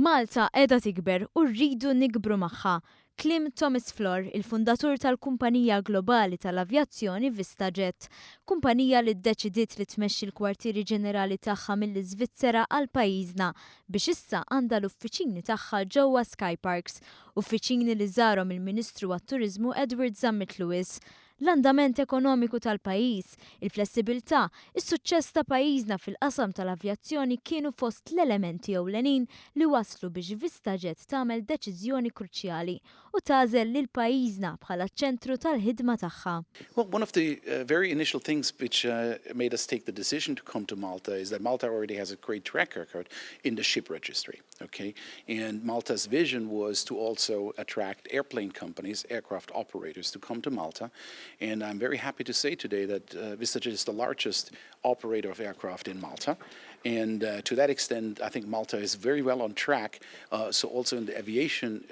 Malta qiegħda tikber u rridu nikbru magħha. Kliem Thomas Flor, il-fundatur tal-kumpanija globali tal-avjazzjoni VistaJet. Kumpanija li ddeċidiet li tmexxi l-kwartieri ġenerali tagħha mill-Iżvizzera għal pajjiżna biex issa għandha l-uffiċini tagħha ġewwa Skyparks, uffiċini li żarhom il-Ministru għat-Turiżmu Edward Zammit Lewis. L-andament ekonomiku tal-pajjiż, il-flessibilità, is-suċċess ta' pajjiżna fil-qasam tal-avjazzjoni kienu fost l-elementi ewlenin li waslu biex VistaJet tagħmel deċiżjoni kruċjali u tagħżel lil pajjiżna bħala ċentru tal-ħidma tagħha. Well, one of the very initial things which made us take the decision to come to Malta is that Malta already has a great track record in the ship registry, okay? And Malta's vision was to also attract airplane companies, aircraft operators to come to Malta. And I'm very happy to say today that VistaJet is the largest operator of aircraft in Malta. And to that extent, I think Malta is very well on track, so also in the aviation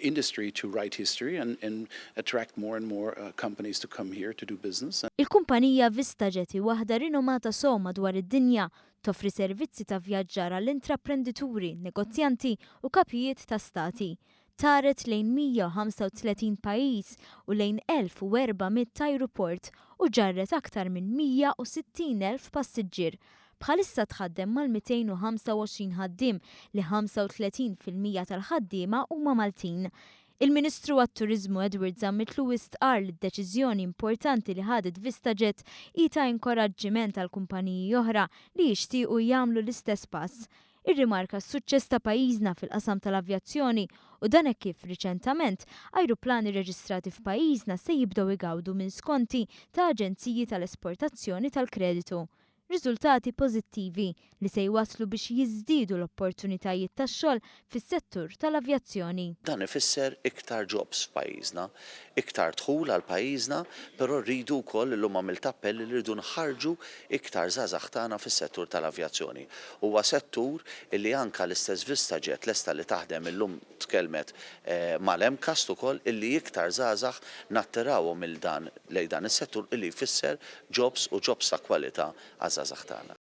industry to write history and attract more and more companies to come here to do business. Il-kumpanija VistaJet hi waħda rinomata sew madwar id-dinja, toffri servizzi ta' vjaġġar għall-intraprendituri, negozjanti u kapijiet ta' stati. Taret lejn 135 pajjiż u lejn 1400 ajruport u ġarret aktar minn 160,000 passiġġier. Bħalissa tħaddem mal-225 ħaddiem li 35% tal-ħaddiema huma Maltin. Il-Ministru għat-Turiżmu Edward Zammit Lewis stqarr li d-deċiżjoni importanti li ħadet VistaJet hi ta' inkoraġġiment għal kumpaniji oħra li jixtiequ jagħmlu l-istess pass. Irrimarka s-suċċess ta' pajjiżna fil-qasam tal-avjazzjoni u dan hekk kif riċentament ajruplani reġistrati f'pajjiżna se jibdew igawdu minn skonti ta' aġenziji tal-esportazzjoni tal-kreditu. Riżultati pożittivi li se jwaslu biex jiżdiedu l-opportunitajiet tax-xogħol fis-settur tal-avjazzjoni. Dan ifisser iktar jobs f'pajjiżna, iktar dħul għal pajjiżna, però rridu wkoll, illum għamilt appell li rridu nħarġu iktar żgħażagħ tagħna fis-settur tal-avjazzjoni. Huwa settur illi anka l-istess VistaJet lesta li taħdem, illum tkellmet mal-MCAST ukoll, illi iktar żgħażagħ nattirawhom il dan lejn dan is-settur, illi jfisser jobs u jobs ta' kwalità għaż-żgħażagħ tagħna.